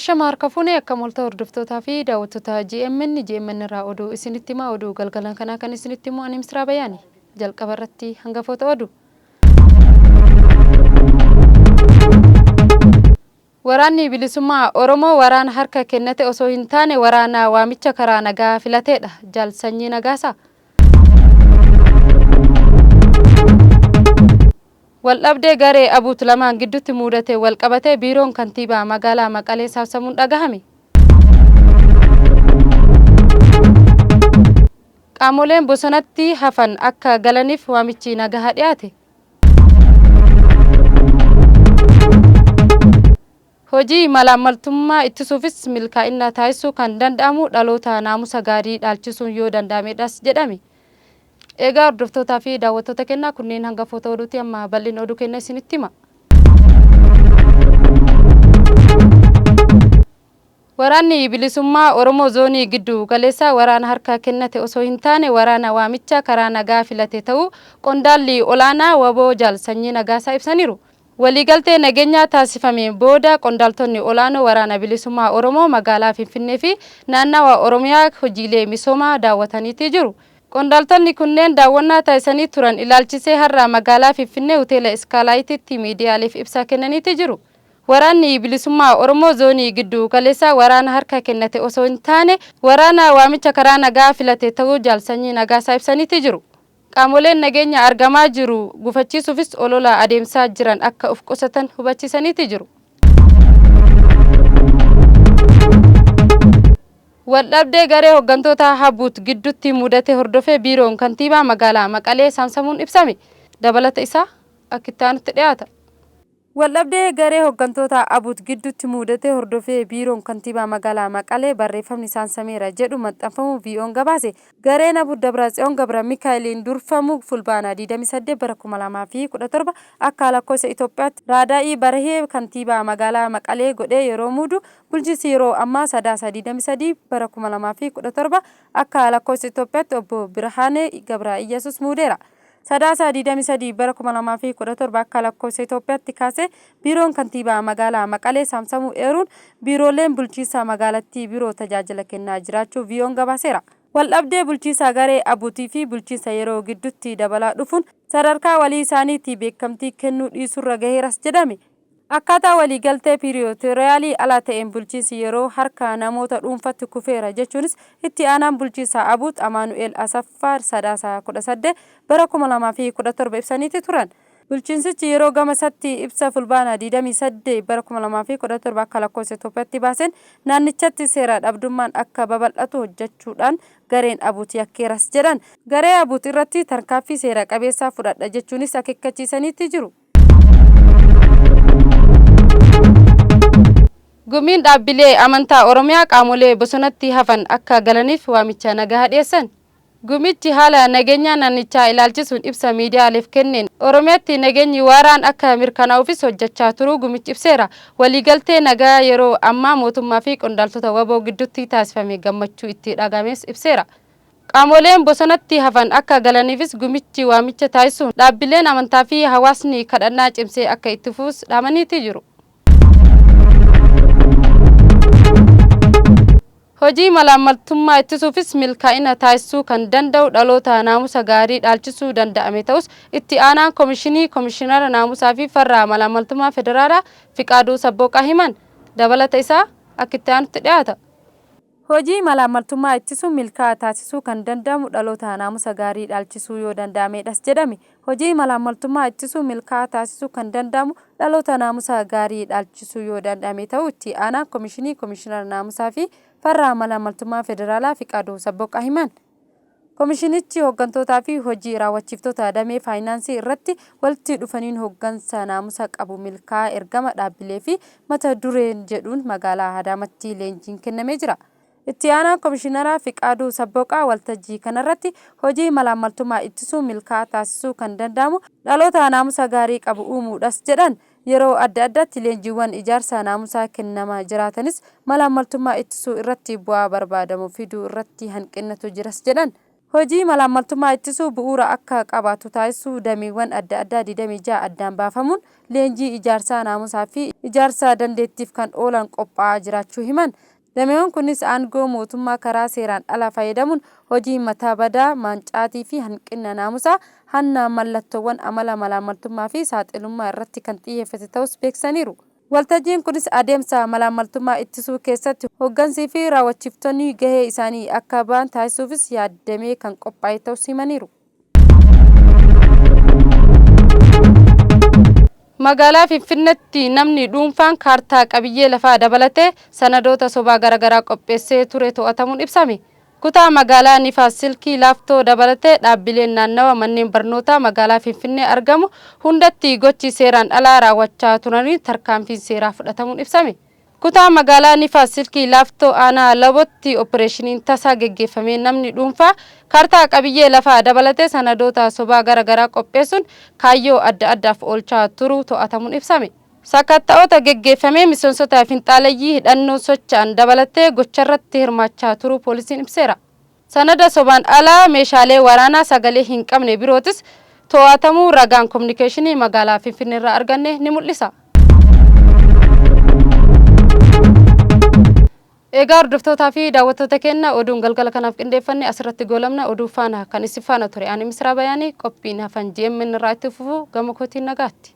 Ashama harka fuune akkam oolta hordoftootaa fi daawwattoota GMN GMN irraa oduu isinitti himaa oduu galgala kanaa kan isinitti himu ani Misraa Bayaani jalqaba irratti hangafoota oduu. Waraanni Bilisummaa Oromoo waraana harka kennate osoo hin taane waraana waamicha karaa nagaa filateedha. Jaal Sanyii Nagaasaa. Waldhabdee garee Abuut lamaan gidduutti muudate walqabatee biiroon kantiibaa magaalaa Maqalee saamsamuun dhagahame. Qaamoleen bosonatti hafan akka galaniif waamichi nagahaa dhiyaate. Hojii malaammaltummaa ittisuufis milkaa'ina taasisuu kan danda'amu dhaloota naamusa gaarii dhaalchisuun yoo danda'amedhas jedhame. Egaa hordoftootaa fi daawwattoota kennaa kunneen hangafoota oduuti amma bal'ina oduu kenna isinitti hima. Waraanni Bilisummaa Oromoo Zoonii Giddu Galeessaa waraana harka kennate osoo hin taane waraana waamicha karaa nagaa filate ta'uu qondaalli olaanaa wbo Jaal Sanyii Nagaasaa ibsaniiru. Waliigaltee nageenyaa taasifameen booda qondaaltonni olaanoo Waraana Bilisummaa Oromoo magaalaa Finfinnee fi naannawa Oromiyaa hojiilee misoomaa daawwataniiti jiru. Qondaaltonni kunneen daawwannaa taasisanii turan ilaalchisee har'a magaalaa Finfinnee Hoteela Iskaalaayititti miidiyaaleef ibsa kennaniiti jiru. Waraanni Bilisummaa Oromoo Zoonii Giddu Galeessaa waraana harka kennate osoo hin taane waraana waamicha karaa nagaa filate ta'uu Jaal Sanyii Nagaasaa ibsaniiti jiru. Qaamoleen nageenya argamaa jiru gufachiisuufis olola adeemsaa jiran akka of qusatan hubachiisaniiti jiru. Waldhabdee garee hoggantoota Habuut gidduutti mudate hordofee biiroon kantiibaa magaalaa Maqalee saamsamuun ibsame. Dabalata isaa akka itti aanutti dhiyaata. Waldhabdee garee hoggantoota Abut gidduutti muudate hordofee Biiroon Kantiibaa Magaalaa Maqalee barreeffamni saamsameera jedhu maxxanfamuu VOAn gabaase. Gareen Abut Dabratsiyoon Gabramikaa'eliin durfamu Fulbaana 28 bara 2017 akka lakkoofsa Itoophiyaatti Raadaa'ii Barhee kantiibaa magaalaa Maqalee godhee yeroo muudu, bulchiinsi yeroo ammaa Sadaasa 23 bara 2017 akka lakkoofsa Itoophiyaatti Obbo Birhaanee Gabra'iyyasuus muudeera. Sadaasa 23 bara 2017 akka lakkoofsa Itoophiyaatti kaasee Biiroon Kantiibaa Magaalaa Maqalee saamsamuu eeruun biirooleen bulchiinsa magaalattii biroo tajaajila kennaa jiraachuu VOAn gabaaseera. Waldhabdee bulchiinsa garee Abut fi bulchiinsa yeroo gidduutti dabalaa dhufuun sadarkaa walii isaaniitii beekamtii kennuu dhiisuurra gaheeras jedhame. Akkaataa waliigaltee Piriitooriyaalii ala ta'een bulchiinsi yeroo harka namoota dhuunfatti kufeera jechuunis itti aanaan bulchiinsa Abuut Amaanu'eel Asaffaa Sadaasa 18 bara 2017 ibsaniiti turan. Bulchiinsichi yeroo gama isatti ibsa Fulbaana 28 bara 2017 akka lakkoofsa Itoophiyaatti baaseen naannichatti seera dhabdummaan akka babal'atu hojjechuudhaan gareen Abuut yakkeeras jedhan. Garee Abuut irratti tarkaaffii seera qabeessaa fudhadha jechuunis akeekkachiisaniitti jiru. Gumiin dhaabbilee amantaa Oromiyaa qaamolee bosonatti hafan akka galaniif waamicha nagahaa dhiyeessan. Gumichi haala nageenyaa naannichaa ilaalchisuun ibsa miidiyaaleef kenneen, Oromiyaatti nageenyi waaraan akka mirkanaa'uufis hojjechaa turuu gumichi ibseera. Waliigaltee nagaa yeroo ammaa mootummaa fi qondaaltota wbo gidduutti taasifame gammachuu itti dhaga'ames ibseera. Qaamoleen bosonatti hafan akka galaniifis gumichi waamicha taasisuun dhaabbileen amantaa fi hawaasni kadhannaa cimsee akka itti fufus dhaamaniiti jiru. Hojii malaammaltummaa ittisuufis milkaa'ina taasisuu kan danda'u dhaloota naamusa gaarii dhaalchisuu danda'ame ta'us Itti Aanaan Komishinii Komishinara Naamusaa fi Farra Malaammaltummaa Federaalaa Fiqaaduu Sabbooqaa himan. Dabalata isaa akka itti aanutti dhiyaata. Hojii malaammaltummaa ittisuun milkaa'aa taasisuu kan danda'amu dhaloota naamusa gaarii dhaalchisuu yoo danda'ameedhas jedhame. Hojii malaammaltummaa ittisuun milkaa'aa taasisuu kan danda'amu dhaloota naamusa gaarii dhaalchisuu yoo danda'ame ta'uu Itti Aanaan Komishinii Komishinara Naamusaa fi Farra Malaammaltummaa Federaalaa Fiqaaduu Sabboqaa himan. Komishinichi hoggantootaa fi hojii raawwachiiftota damee faayinaansii irratti walitti dhufaniin hoggansa naamusa qabu milkaa'aa ergama dhaabbilee fi mata dureen jedhuun magaalaa Adaamatti leenjiin kennamee jira. Itti aanaan Komishinaraa Fiqaaduu Sabbooqaa waltajjii kanarratti hojii malaammaltummaa ittisuun milkaa'aa taasisuu kan danda'amu dhaloota naamusa gaarii qabu uumuudhas jedhan. Yeroo adda addaatti leenjiiwwan ijaarsa naamusaa kennama jiraatanis malaammaltummaa ittisuu irratti bu'aa barbaadamu fiduu irratti hanqinnatu jiras jedhan. Hojii malaammaltummaa ittisuu bu'uura akka qabaatu taasisuu dameewwan adda addaa 26 addaan baafamuun leenjii ijaarsaa naamusaa fi ijaarsa dandeettiif kan oolan qophaa'aa jiraachuu himan. Dameewwan kunis aangoo mootummaa karaa seeraan alaa fayyadamuun hojii mataa badaa, mancaatii fi hanqina naamusaa, hanna, mallattoowwan amala malaammaltummaa fi saaxilummaa irratti kan xiyyeeffate ta'uus beeksisaniiru. Waltajjiin kunis adeemsa malaammaltummaa ittisuu keessatti hoggansii fi raawwachiiftonni gahee isaanii akka ba'an taasisuufis yaaddamee kan qophaa'e ta'uus himaniiru. Magaalaa Finfinneetti namni dhuunfaan kaartaa qabiyyee lafaa dabalatee sanadoota sobaa garaagaraa qopheessee ture to'atamuun ibsame. Kutaa magaalaa Nifaas Silkii Laaftoo dabalatee dhaabbileen naannawa manneen barnootaa magaalaa Finfinnee argamu hundatti gochi seeraan alaa raawwachaa turanii tarkaanfiin seeraa fudhatamuun ibsame. Kutaa magaalaa Nifaas Silkii Laaftoo aanaa Labootti opereeshiniin tasaa geggeeffamee namni dhuunfaa kaartaa qabiyyee lafaa dabalatee sanadoota sobaa garaagaraa qopheessuun kaayyoo adda addaaf oolchaa turuu to'atamuun ibsame. Sakatta'oota geggeeffamee miseensota finxaaleyyii hidhannoo socho'an dabalatee gocharratti hirmaachaa turuu poolisiin ibseera. Sanada sobaan alaa meeshaalee waraanaa sagalee hin qabne birootis to'atamuu ragaan kominikeeshinii magaalaa Finfinneerraa arganne ni mul'isa. Egaa hordoftootaa fi daawwattoota keenya, oduun galgala kanaaf qindeeffanne asirratti goolabna. Oduu faana kan isin faana ture ani Misraa Bayaanii. Qophiin hafan GMN irraa itti fufu. Gama kootiin nagaatti.